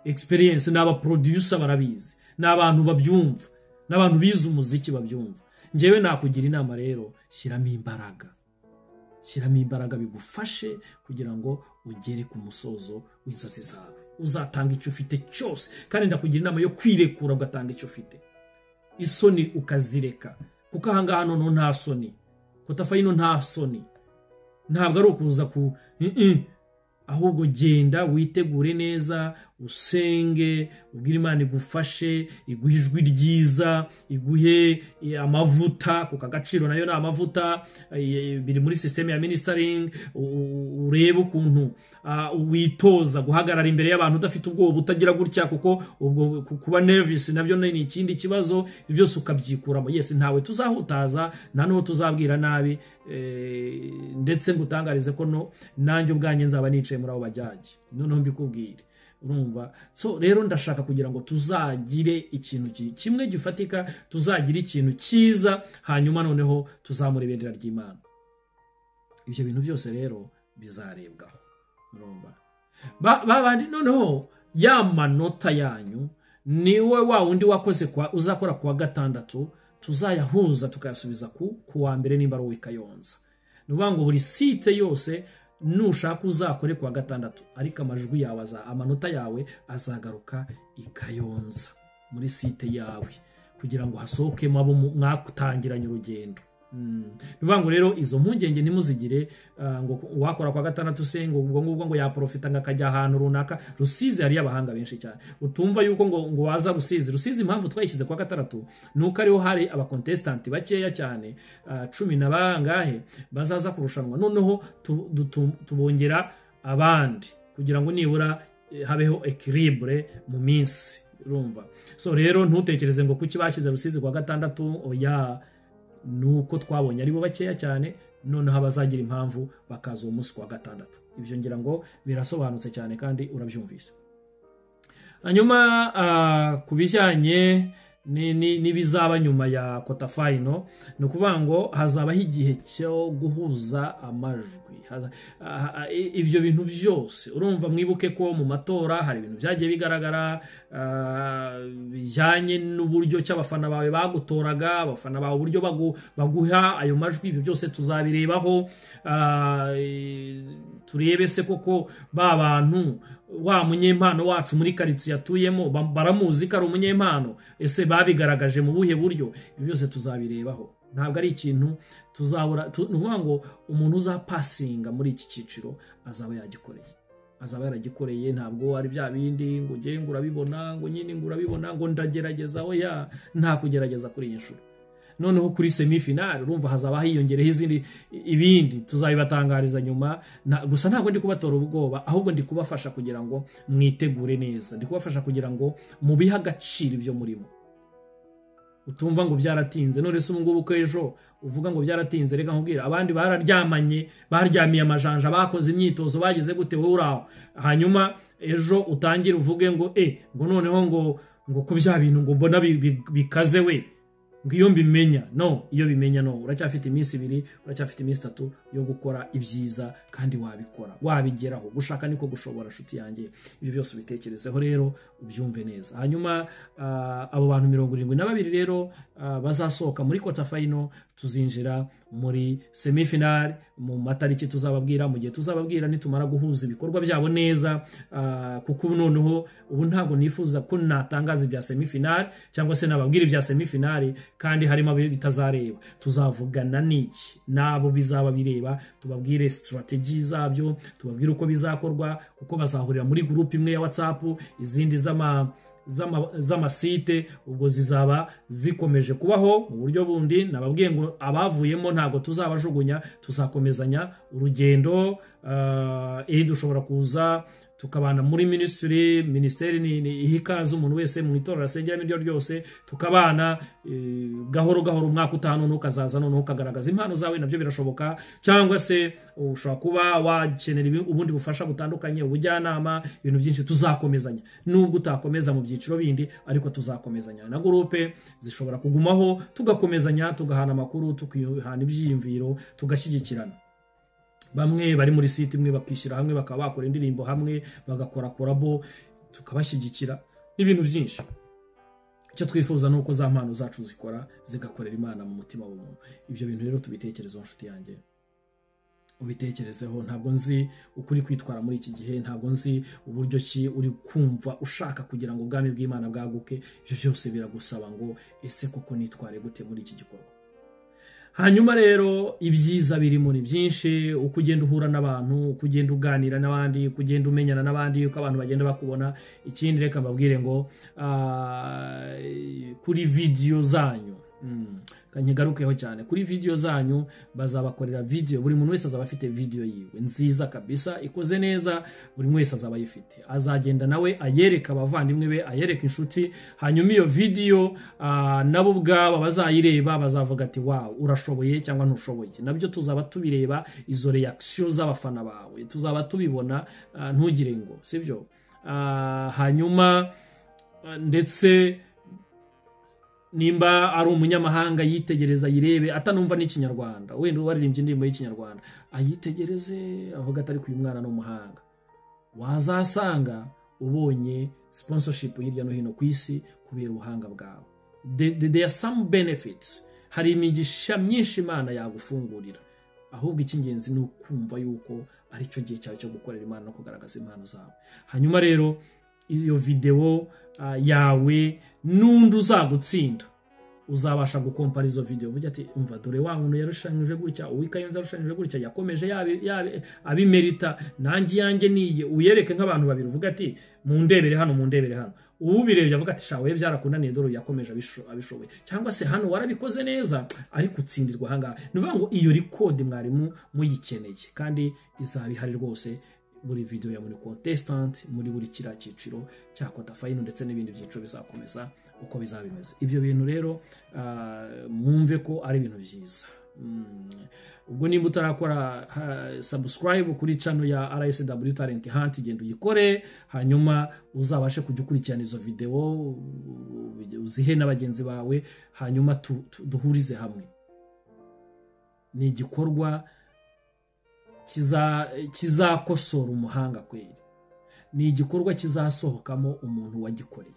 experience. Ni abaproducer, barabizi, ni abantu babyumva, ni abantu bize umuziki babyumva. Njyewe nakugira inama rero, shyiramo imbaraga, shyiramo imbaraga bigufashe kugira ngo ugere ku musozo w'inzozi zawe. Uzatanga icyo ufite cyose, kandi ndakugira inama yo kwirekura ugatanga icyo ufite, isoni ukazireka, kuko ahangaha noneho nta soni. Quarter final nta soni, ntabwo ari ukuza ku ahubwo genda witegure neza, usenge, ubwire Imana igufashe, iguhe ijwi ryiza, iguhe amavuta, kuko agaciro nayo ni amavuta. Biri muri système ya ministering. Urebe ukuntu witoza guhagarara imbere y'abantu udafite ubwoba, utagira gutya, kuko ubwo kuba nervous nabyo ni ikindi kibazo. Ibyo byose ukabyikuramo. Yes, ntawe tuzahutaza, nta n'uwo tuzabwira nabi. Ndetse ngutangarize ko no nanjye ubwanjye nzaba nicaye muri abo bajudge, noneho mbikubwire. Urumva, so rero ndashaka kugira ngo tuzagire ikintu kimwe gifatika, tuzagire ikintu cyiza, hanyuma noneho tuzamura ibendera ry'Imana. Ibyo bintu byose rero bizarebwaho. Urumva, ba bandi noneho ya manota yanyu, niwe wa wundi wakoze kwa uzakora kuwa gatandatu, tuzayahuza tukayasubiza ku wa mbere, nimba ari uw'i Kayonza. Ni ukuvuga ngo buri site yose, nushaka uzakore kuwa gatandatu, ariko amajwi yawe amanota yawe azagaruka i Kayonza muri site yawe, kugira ngo hasohokemo abo mwatangiranye urugendo. Ni ukuvuga ngo rero izo mpungenge ntimuzigire, ngo uwakora kwa gatandatu se, ngo ubwo ngubwo ngo yaprofita ngo akajya ahantu runaka. Rusizi hariyo abahanga benshi cyane. Utumva yuko ngo waza Rusizi. Rusizi impamvu twayishyize kwa gatandatu ni uko ariho hari abacontestant bakeya cyane, cumi na bangahe bazaza kurushanwa. Noneho tubongera abandi kugira ngo nibura habeho équilibre mu minsi. Urumva, so rero ntutekereze ngo kuki bashyize Rusizi kwa gatandatu. Oya, nuko twabonye aribo bakeya cyane, noneho abazagira impamvu bakaza uwo munsi kuwa gatandatu. Ibyo ngira ngo birasobanutse cyane kandi urabyumvise. Hanyuma ku bijyanye n'ibizaba nyuma ya quarter final, ni ukuvuga ngo hazabaho igihe cyo guhuza amajwi. Ibyo bintu byose, urumva, mwibuke ko mu matora hari ibintu byagiye bigaragara bijyanye n'uburyo cy'abafana bawe bagutoraga, abafana bawe uburyo baguha ayo majwi. Ibyo byose tuzabirebaho, turebe se koko ba bantu, wa munyempano wacu muri karitsiye atuyemo baramuzi ko ari umunyempano? Ese babigaragaje mu buhe buryo? Ibyo byose tuzabirebaho. Ntabwo ari ikintu tuzabura. Ni ukuvuga ngo umuntu uzapasinga muri iki cyiciro azaba yagikoreye, azaba yaragikoreye. Ntabwo ari bya bindi ngo ujye ngo urabibona, ngo nyine ngo urabibona, ngo ndagerageza. Oya, nta kugerageza kuri iyi nshuro. Noneho kuri semi-finale, urumva hazaba hiyongereho izindi, ibindi tuzabibatangariza nyuma. Gusa ntabwo ndi kubatora ubwoba, ahubwo ndi kubafasha kugira ngo mwitegure neza, ndi kubafasha kugira ngo mubihe agaciro ibyo murimo. Utumva ngo byaratinze. None se ubu ngubu ko ejo uvuga ngo byaratinze? Reka nkubwire, abandi bararyamanye, baryamiye amajanja, bakoze imyitozo, bageze gute, wowe uri aho. Hanyuma ejo utangire uvuge ngo ngo noneho ngo ko bya bintu ngo mbona bikaze we, ngo iyo mbimenya. No, iyo bimenya, no. Uracyafite iminsi 2, uracyafite iminsi 3 yo gukora ibyiza, kandi wabikora, wabigeraho. Gushaka niko gushobora, nshuti yanjye. Ibyo byose ubitekerezeho rero, ubyumve neza. Hanyuma abo bantu 72 rero bazasohoka muri quarter final. Tuzinjira muri semifinal mu matariki tuzababwira, mu gihe tuzababwira nitumara guhuza ibikorwa byabo neza, kuko ubu noneho ubu ntabwo nifuza ko natangaza ibya semifinal cyangwa se nababwira ibya semifinal kandi harimo abo bitazareba. Tuzavugana n'iki nabo bizaba bireba, tubabwire strategy zabyo, tubabwire uko bizakorwa, kuko bazahurira muri group imwe ya WhatsApp, izindi z'amasite ubwo zizaba zikomeje kubaho mu buryo bundi. Nababwiye ngo abavuyemo ntabwo tuzabajugunya, tuzakomezanya urugendo. Dushobora kuza tukabana muri minisitiri, minisiteri ni iha ikaze umuntu wese mu itorero asengeramo iryo ryose, tukabana gahoro gahoro. Umwaka utaha noneho ukazaza noneho ukagaragaza impano zawe, nabyo birashoboka. Cyangwa se ushobora kuba wakenera ubundi bufasha butandukanye, ubujyanama, ibintu byinshi. Tuzakomezanya nubwo utakomeza mu byiciro bindi, ariko tuzakomezanya na groupe zishobora kugumaho, tugakomezanya, tugahana amakuru, tukihana ibyiyumviro, tugashyigikirana. Bamwe bari muri site imwe bakishyira hamwe, bakaba bakora indirimbo hamwe, bagakora collabo, tukabashyigikira n'ibintu byinshi. Icyo twifuza ni uko za mpano zacu zikora, zigakorera Imana mu mutima w'umuntu. Ibyo bintu rero tubitekerezeho, nshuti yanjye, ubitekerezeho. Ntabwo nzi uko uri kwitwara muri iki gihe, ntabwo nzi uburyo ki uri kumva ushaka kugira ngo ubwami bw'Imana bwaguke. Ibyo byose biragusaba ngo ese koko nitware gute muri iki gikorwa? Hanyuma rero ibyiza birimo ni byinshi: uko ugenda uhura n'abantu, uko ugenda uganira n'abandi, uko ugenda umenyana n'abandi, uko abantu bagenda bakubona. Ikindi, reka mbabwire ngo kuri video zanyu, nkigarukeho cyane, kuri video zanyu bazabakorera video. Buri muntu wese azaba afite video yiwe nziza kabisa, ikoze neza. Buri wese azaba ayifite, azagenda nawe ayereka abavandimwe be, ayereka inshuti. Hanyuma iyo video nabo ubwabo bazayireba, bazavuga ati: "Wow, urashoboye cyangwa ntushoboye." Nabyo tuzaba tubireba, izo reaction z'abafana bawe tuzaba tubibona, ntugire ngo sibyo. Hanyuma ndetse nimba ari umunyamahanga yitegereza, yirebe atanumva n'Ikinyarwanda, wenda waririmbye indirimbo y'Ikinyarwanda, ayitegereze avuga ati: "Ariko uyu mwana ni umuhanga." Wazasanga ubonye sponsorship hirya no hino ku isi kubera ubuhanga bwawe. There are some benefits, hari imigisha myinshi Imana yagufungurira. Ahubwo icy'ingenzi ni ukumva yuko aricyo gihe cyawe cyo gukorera Imana no kugaragaza impano zawe. Hanyuma rero iyo videwo yawe n'undi uzagutsinda, uzabasha gukompara izo video, uvuga ati: "Umva, dore wa muntu yarushanyije gutya, uw'Ikayonza yarushanyije gutya, yakomeje yabe abimerita, nanjye iyanjye niye." Uyereke nk'abantu babiri, uvuga ati: "Mundebere hano, mundebere hano." Ubirebye avuga ati: "Shawe byarakunaniye, dore yakomeje abishoboye," cyangwa se: "Hano warabikoze neza ariko utsindirwa ahangaha." Ni ukuvuga ngo iyo record mwarimu muyikeneye, kandi izaba ihari rwose, buri video ya buri contestant muri buri kiriya cyiciro cya quarter final ndetse n'ibindi byiciro bizakomeza uko bizaba bimeze. Ibyo bintu rero mwumve ko ari ibintu byiza. Ubwo nimba utarakora subscribe kuri channel ya RSW Talent Hunt, genda uyikore, hanyuma uzabashe kujya ukurikirana izo video, uzihe na bagenzi bawe, hanyuma duhurize hamwe. Ni igikorwa kizakosora umuhanga kweri, ni igikorwa kizasohokamo umuntu wagikoreye.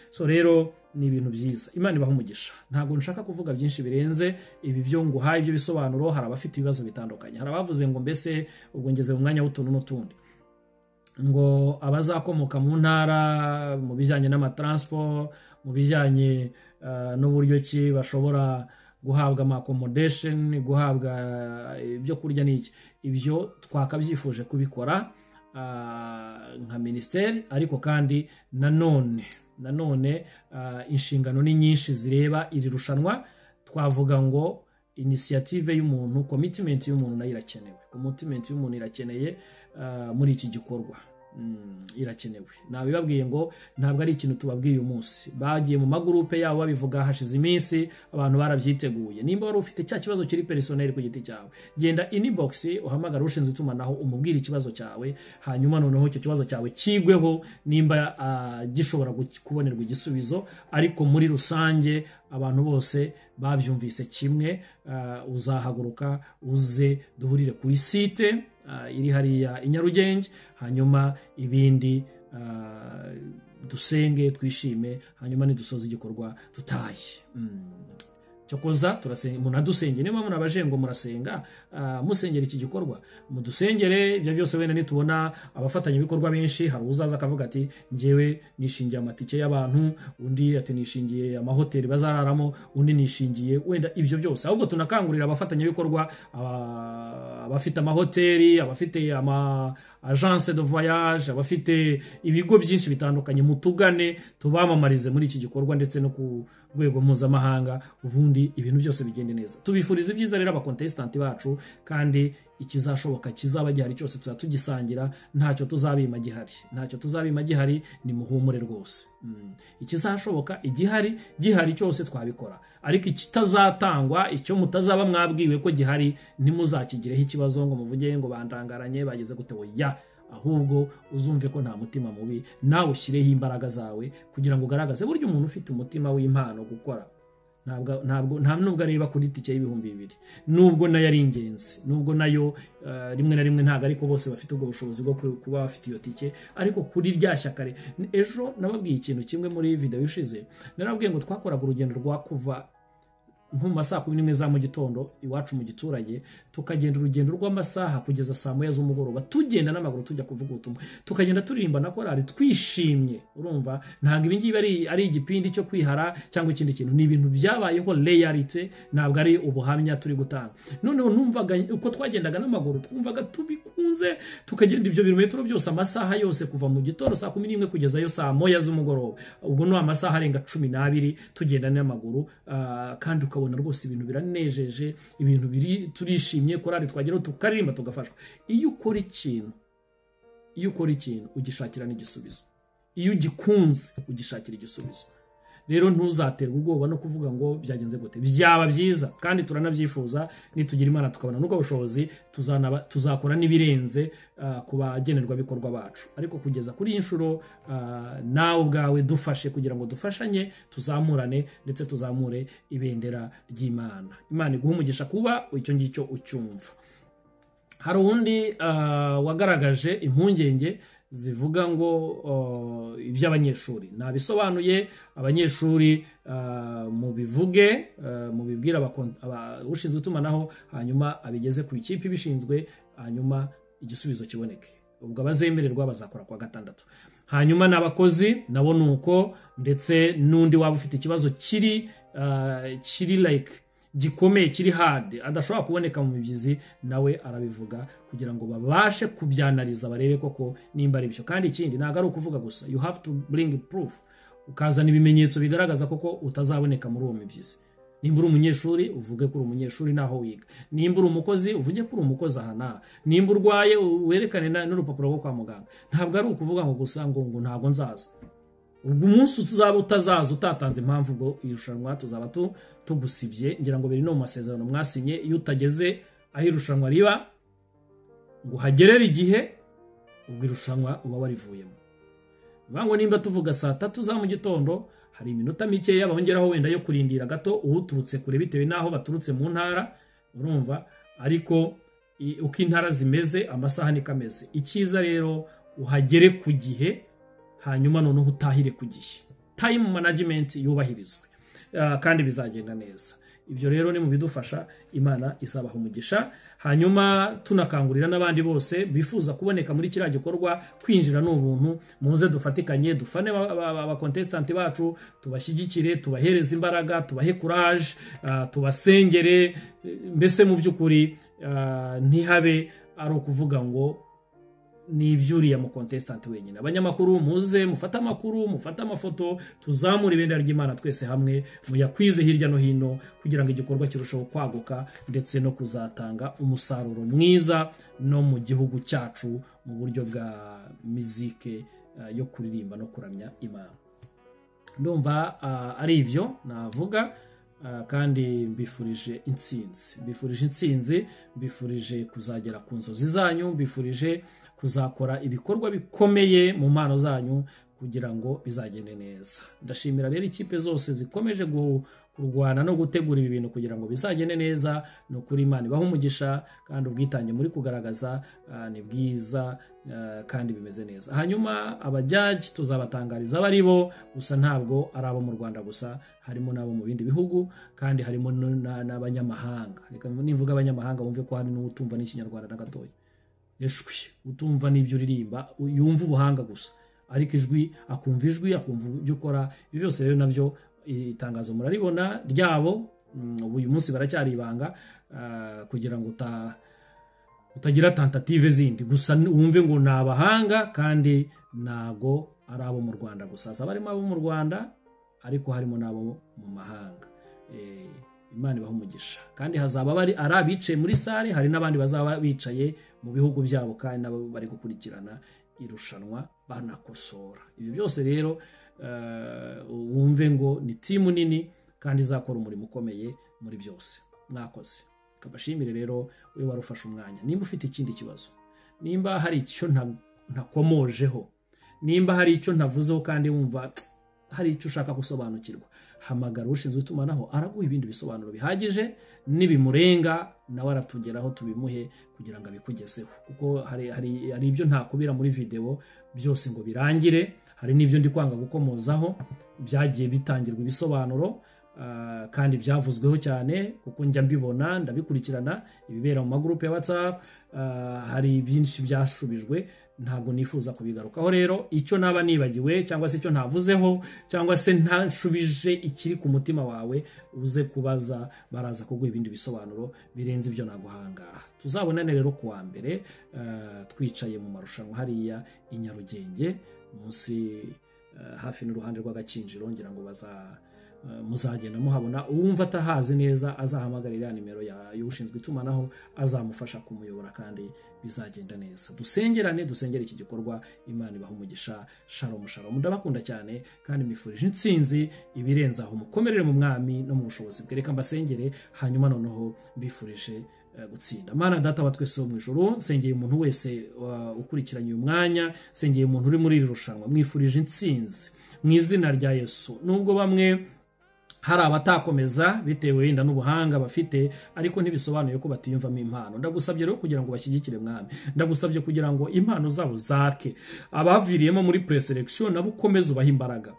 So rero ni ibintu byiza, Imana ibaha umugisha. Ntabwo nshaka kuvuga byinshi birenze ibi byo nguhaye ibyo bisobanuro. Hari abafite ibibazo bitandukanye, hari abavuze ngo mbese ubwo ngeze mu mwanya w'utuntu n'utundi, ngo abazakomoka mu ntara, mu bijyanye n'amatransport, mu bijyanye n'uburyo ki bashobora guhabwa ama accommodation, guhabwa ibyo kurya n'iki. Ibyo twakabyifuje kubikora nka minisiteri, ariko kandi nanone inshingano ni nyinshi zireba iri rushanwa. Twavuga ngo initiative y'umuntu, commitment y'umuntu nayo irakenewe. Commitment y'umuntu irakeneye muri iki gikorwa, irakenewe. Nabibabwiye ngo ntabwo ari ikintu tubabwiye uyu munsi, bagiye mu magurupe yabo babivuga hashize iminsi, abantu barabyiteguye. Nimba wari ufite cya kibazo kiri personnel ku giti cyawe, genda inbox, uhamagara ushinzwe itumanaho, umubwire ikibazo cyawe, hanyuma noneho icyo kibazo cyawe kigweho nimba gishobora kubonerwa igisubizo. Ariko muri rusange abantu bose babyumvise kimwe. Uzahaguruka uze duhurire ku site iri hariya i Nyarugenge, hanyuma ibindi dusenge, twishime, hanyuma nidusoza igikorwa dutaye. Cyokoza turasenga, munadusengere. Niba munabaje ngo murasenga, musengera iki gikorwa, mudusengere. Ibyo byose wenda nitubona abafatanyabikorwa benshi, hari uzaza akavuga ati njyewe nishingiye amatike y'abantu, undi ati nishingiye amahoteli bazararamo, undi nishingiye wenda ibyo byose. Ahubwo tunakangurira abafatanyabikorwa, abafite amahoteli, abafite ama agence de voyage, abafite ibigo byinshi bitandukanye, mutugane tubamamarize muri iki gikorwa ndetse no ku rwego mpuzamahanga, ubundi ibintu byose bigende neza. Tubifuriza ibyiza rero abacontestant bacu, kandi ikizashoboka kizaba gihari cyose tuzaba tugisangira, ntacyo tuzabima gihari, ntacyo tuzabima gihari, ni muhumure rwose. Ikizashoboka igihari gihari cyose twabikora, ariko ikitazatangwa, icyo mutazaba mwabwiwe ko gihari, ntimuzakigireho ikibazo ngo muvuge ngo bandangaranye bageze gute. Oya, ahubwo uzumve ko nta mutima mubi, nawe ushyireho imbaraga zawe kugira ngo ugaragaze. Burya umuntu ufite umutima w'impano gukora ntabwo nta nubwo areba kuri tike y'2000, nubwo nayo ari ingenzi, nubwo nayo rimwe na rimwe ntabwo ariko bose bafite ubwo bushobozi bwo kuba bafite iyo tike, ariko kuri rya shyaka. Ejo nababwiye ikintu kimwe muri video ishize, narababwiye ngo twakoraga urugendo rwa kuva nko mu masaha 11 za mu gitondo iwacu mu giturage, tukagenda urugendo rw'amasaha kugeza saa 1 z'umugoroba, tugenda n'amaguru tujya kuvuga ubutumwa, tukagenda turirimba na korali twishimye. Urumva ntabwo ibi ngibi ari igipindi cyo kwihara cyangwa ikindi kintu, ni ibintu byabayeho reality, ntabwo ari ubuhamya turi gutanga. Noneho numvaga uko twagendaga n'amaguru twumvaga tubikunze, tukagenda ibyo birometero byose amasaha yose kuva mu gitondo saa 11 kugeza yo saa 1 z'umugoroba, ubwo ni amasaha arenga 12 tugenda n'amaguru, kandi ukabona rwose ibintu biranejeje, ibintu biri turishimye, korali twageraho tukaririmba tugafashwa. Iyo ukora ikintu ugishakira n'igisubizo, iyo ugikunze ugishakira igisubizo. Rero ntuzaterwe ubwoba no kuvuga ngo byagenze gute, byaba byiza kandi turanabyifuza, nitugira Imana tukabona n'ubwo bushobozi tuzakora n'ibirenze ku bagenerwabikorwa bacu. Ariko kugeza kuri iyi nshuro nawe ubwawe dufashe kugira ngo dufashanye, tuzamurane ndetse tuzamure ibendera ry'Imana. Imana iguhe umugisha kuba icyo ngicyo ucyumva. Hari uwundi wagaragaje impungenge zivuga ngo iby'abanyeshuri nabisobanuye. Abanyeshuri mubivuge, mubibwira ushinzwe itumanaho, hanyuma abigeze ku ikipe ibishinzwe, hanyuma igisubizo kiboneke. Ubwo abazemererwa bazakora kwa gatandatu. Hanyuma n'abakozi nabo nuko, ndetse n'undi waba ufite ikibazo kiri like gikomeye, kiri hard, adashobora kuboneka mu mibyizi, nawe arabivuga kugira ngo babashe kubyanariza barebe koko nimba ari byo. Kandi ikindi ntabwo ari ukuvuga gusa, you have to bring proof, ukazana ibimenyetso bigaragaza koko utazaboneka muri uwo mibyizi. Nimba uri umunyeshuri uvuge ko uri umunyeshuri naho wiga, nimba uri umukozi uvuge ko uri umukozi aha n'aha, nimba urwaye werekane n'urupapuro rwo kwa muganga. Ntabwo ari ukuvuga ngo gusa ngo ntabwo nzaza. Ubwo umunsi uzaba utazaza utatanze impamvu, ubwo irushanwa tuzaba tugusibye. Ngira ngo biri no mu masezerano mwasinye, iyo utageze aho irushanwa riba ngo uhagerere igihe, ubwo irushanwa uba warivuyemo. Bivuga ngo nimba tuvuga saa 3 za mu gitondo, hari iminota mikeya bongeraho wenda yo kurindira gato uwuturutse kure bitewe n'aho baturutse mu ntara, urumva, ariko uko intara zimeze amasaha niko ameze. Icyiza rero uhagere ku gihe, hanyuma noneho utahire ku gihe, time management yubahirizwe, kandi bizagenda neza. Ibyo rero ni mu bidufasha, Imana izabaha umugisha. Hanyuma tunakangurira n'abandi bose bifuza kuboneka muri kiriya gikorwa, kwinjira ni ubuntu, muze dufatikanye, dufane abacontestant bacu, tubashyigikire, tubahereze imbaraga, tubahe courage, tubasengere, mbese mu by'ukuri ntihabe ari ukuvuga ngo ni ibyuriya mu contestant wenyine. Abanyamakuru muze mufate amakuru, mufate amafoto, tuzamure ibendera ry'Imana twese hamwe, muyakwize hirya no hino kugira ngo igikorwa kirusheho kwaguka ndetse no kuzatanga umusaruro mwiza no mu gihugu cyacu mu buryo bwa mizike yo kuririmba no kuramya Imana. Ndumva ari ibyo navuga, kandi mbifurije intsinzi, mbifurije intsinzi, mbifurije kuzagera ku nzozi zanyu, mbifurije kuzakora ibikorwa bikomeye mu mpano zanyu, kugira ngo bizagende neza. Ndashimira rero ikipe zose zikomeje kurwana no gutegura ibi bintu kugira ngo bizagende neza. Ni ukuri Imana ibahe umugisha, kandi ubwitange muri kugaragaza ni bwiza, kandi bimeze neza. Hanyuma abajaji tuzabatangariza abari bo, gusa ntabwo ari abo mu Rwanda gusa, harimo n'abo mu bindi bihugu, kandi harimo n'abanyamahanga. Reka nimvuga abanyamahanga wumve ko hari n'utumva n'Ikinyarwanda na gatoya, yeshwi utumva n'ibyo uririmba, yumva ubuhanga gusa, ariko ijwi akumva ijwi, akumva ibyo ukora. Ibi byose rero nabyo itangazo muraribona ryabo. Ubu uyu munsi baracyari ibanga, kugira ngo utagira tentative zindi, gusa wumve ngo ni abahanga, kandi ntago ari abo mu Rwanda gusa, hazaba harimo abo mu Rwanda ariko harimo n'abo mu mahanga. Imana ibahe umugisha. Kandi hazaba bari ari abicaye muri sare, hari n'abandi bazaba bicaye mu bihugu byabo kandi nabo bari gukurikirana irushanwa banakosora. Ibyo byose rero wumve ngo ni timu nini kandi izakora umurimo ukomeye muri byose. Mwakoze, kabashimire rero we wari ufashe umwanya. Nimba ufite ikindi kibazo, nimba hari icyo ntakomojeho, nimba hari icyo ntavuzeho kandi wumva hari icyo ushaka gusobanukirwa, hamagara ushinzwe itumanaho, araguha ibindi bisobanuro bihagije. Nibimurenga nawe aratugeraho tubimuhe kugira ngo abikugezeho, kuko hari ibyo ntakubira muri video byose ngo birangire, hari n'ibyo ndi kwanga gukomozaho byagiye bitangirwa ibisobanuro, kandi byavuzweho cyane, kuko njya mbibona, ndabikurikirana ibibera mu magroupe ya WhatsApp. Hari byinshi byashubijwe, ntabwo nifuza kubigarukaho. Rero icyo naba nibagiwe cyangwa se icyo ntavuzeho cyangwa se ntashubije ikiri ku mutima wawe, uze kubaza, baraza kuguha ibindi bisobanuro birenze ibyo naguhangaha. Tuzabonane rero ku wa mbere, twicaye mu marushanwa hariya i Nyarugenge, munsi hafi n'uruhande rw'Agakinjiro, ngira ngo baza muzagenda muhabona. Uwumva atahazi neza azahamagarira nimero y'ushinzwe itumanaho, azamufasha kumuyobora kandi bizagenda neza. Dusengerane, dusengere iki gikorwa. Imana ibahe umugisha. Shalom shalom, ndabakunda cyane kandi mbifurije intsinzi ibirenze aho. Mukomerere mu Mwami no mu bushobozi bwe. Reka mbasengere, hanyuma noneho mbifurije gutsinda. Mana Data wa twese wo mu ijuru, nsengeye umuntu wese ukurikiranye uyu mwanya, nsengeye umuntu uri muri iri rushanwa, mwifurije intsinzi mu izina rya Yesu. Nubwo bamwe hari abatakomeza bitewe wenda n'ubuhanga bafite, ariko ntibisobanuye ko batiyumvamo impano. Ndagusabye rero kugira ngo bashyigikire Mwami, ndagusabye kugira ngo impano zabo zake. Abaviriyemo muri preselection nabo ukomeze ubahe imbaraga,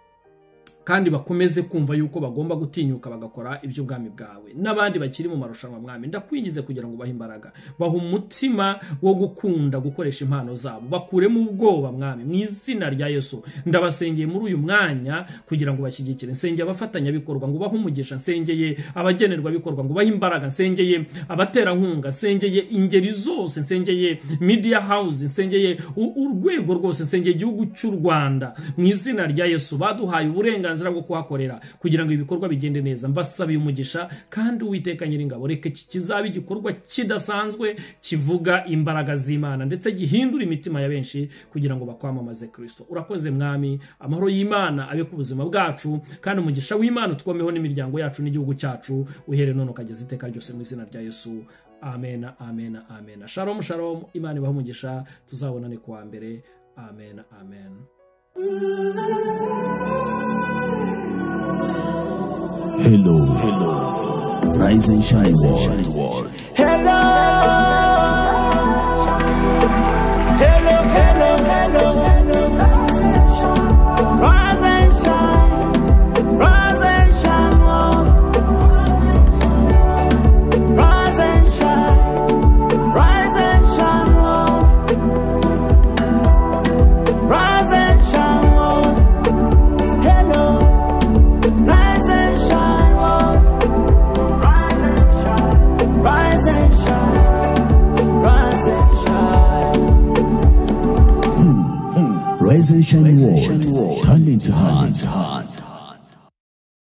kandi bakomeze kumva yuko bagomba gutinyuka bagakora iby'ubwami bwawe. N'abandi bakiri mu marushanwa Mwami, ndakwingize kugira ngo bahe imbaraga, bahe umutima wo gukunda gukoresha impano zabo, bakuremo ubwoba Mwami, mu izina rya Yesu. Ndabasengeye muri uyu mwanya kugira ngo bashyigikire. Nsengeye abafatanyabikorwa ngo bahe umugisha, nsengeye abagenerwabikorwa ngo bahe imbaraga, nsengeye abaterankunga, nsengeye ingeri zose, nsengeye media house, nsengeye urwego rwose, nsengeye igihugu cy'u Rwanda mu izina rya Yesu. Baduhaye uburenganzira bwo kuhakorera kugira ngo ibikorwa bigende neza. Mbasabiye umugisha, kandi Uwiteka Nyiringabo, reka iki kizaba igikorwa kidasanzwe kivuga imbaraga z'Imana ndetse gihindura imitima ya benshi kugira ngo bakwamamaze Kristo. Urakoze Mwami, amahoro y'Imana abe ku buzima bwacu, kandi umugisha w'Imana utwomeho n'imiryango yacu n'igihugu cyacu, uhere none ukageza iteka ryose mu izina rya Yesu. Amen, amen, amen. Shalom shalom, Imana ibahe umugisha, tuzabonane kuwa mbere. Amen, amen. Hello, hello. Rise and shine, world. Hello, hello, hello, hello, hello. Rise and shine, rise and shine, world. Rise and shine, rise and shine, world. Rise and shine, world. Hello. Rise and shine, world. Rise and shine, rise and shine. Rise and shine, world. Talent Hunt.